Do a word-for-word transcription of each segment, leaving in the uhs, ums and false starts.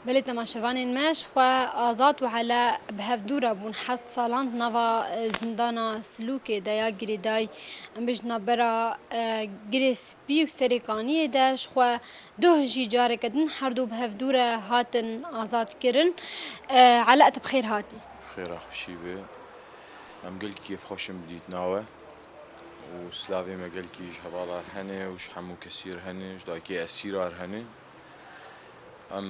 Belê temaşevanên me, ji xwe Azad û Ele bi hev dû re bûn. Heft salan di nava, e, zindana Silûkê de ya girêdayî, em bêjin navbera, e, Girê Spî û Serê Kaniyê de ji xwe doh jî careke din her du bi hev dû re hatin azad kirin. E, Ele, tu bi xêr hatî. Xêra xweşî be. Em gelkî kêfxweş in bi dîtina we û silavê me gelkî ji hevalar hene û ji hemû kesî re hene, ji dayikê esîrar hene. Em,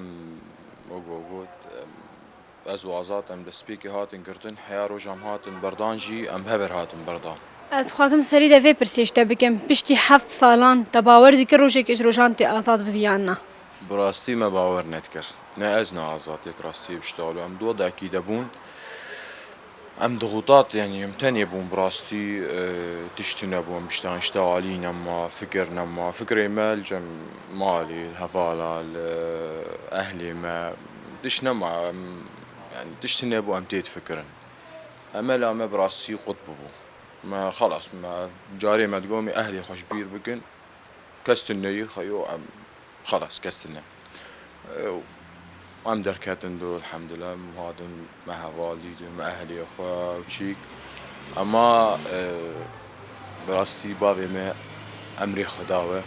wek we got, em, ez û Azad em destpêkê hatin girtin, heya roja em hatin berdan jî em bi hev re hatin berdan. Ez dixwazim serî de vê pirsê ji te bikim. Piştî heft salan te bawer dikir rojekê ji rojan tê azad bibî yan na? Bi rastî me bawer nedikir. Ne ez ne Azad, yek rastiyê bi ji te re. Em di wedekî de bûn. Em dixutat, yanî em tenê bûn bi rastî, e, tişt tune bû, em piştan ji te alî nema, fikir nema. Fikrê me li cem malê, li hevala, li ehlê me, tişt nema, em, yanî tişt tune bû, em tê difikirin. Emela me bi rastî qut bûbû. Me xelas, me carê me digot, em ê ehlê xwe ji bîr bikin. Kes tune yî, xeyo em xelas, kes tune. Ew, em derketin do, elhamdulillah, em hatin me heval dîtin, me ehlê xwe û çîk. Ema, e, bi rastî bavê me emrê xwe da we.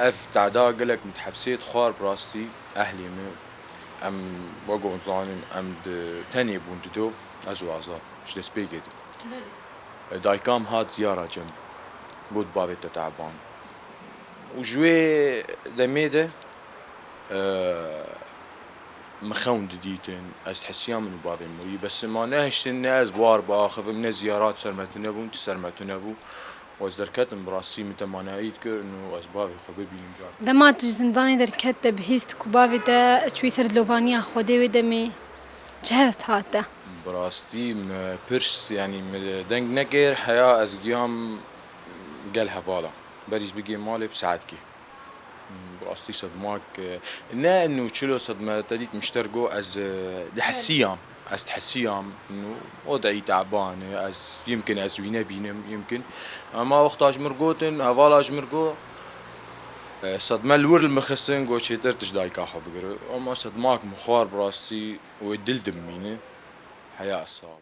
Ev teda gelek min di hepsê dixwar bi rastî ehlê min. Em, wek hûn zanin, em di tenê bûn dido, ez û Azad, ji destpêkê de. Belê. E, dayika min hat ziyara cem, got, "Bavê te teban." Û ji wê demê de, e, min xewn didîtin, ez dihesiya min û bavê min wî, bes ma nehiştin, ne ez war biaxivim, ne ziyarat ser me tune bûn, tu ser me tune bû. Û ez derketim, bi rastî min temanayî dikirin û ez bavê xwe bibînim car. Dema tu ji zindanê derket, te bihîst ku bavê te çûyî ser dilovaniya Xwedê, wê demê çi hest hat te? Bi rastî me pirs, yanî me deng nekir, heya ez giyam gel hevala. Berî ez bigêm malê bi saetkî. Bi rastî sedmak, e, ne inu çilo sedme te dît mişter go ez, e, dihesiyam, ez dihesiyam inu o de î teban e, ez yimkin ez wî nebînim, yimkin. Ema wexta ji mir gotin, hevala ji mir go, e, sedme li wir li min xistin, go çêtir tu ji dayika xwe bigir. Ema sedmak min xwar bi rastî wê dil dimîne, heya ez sax bim.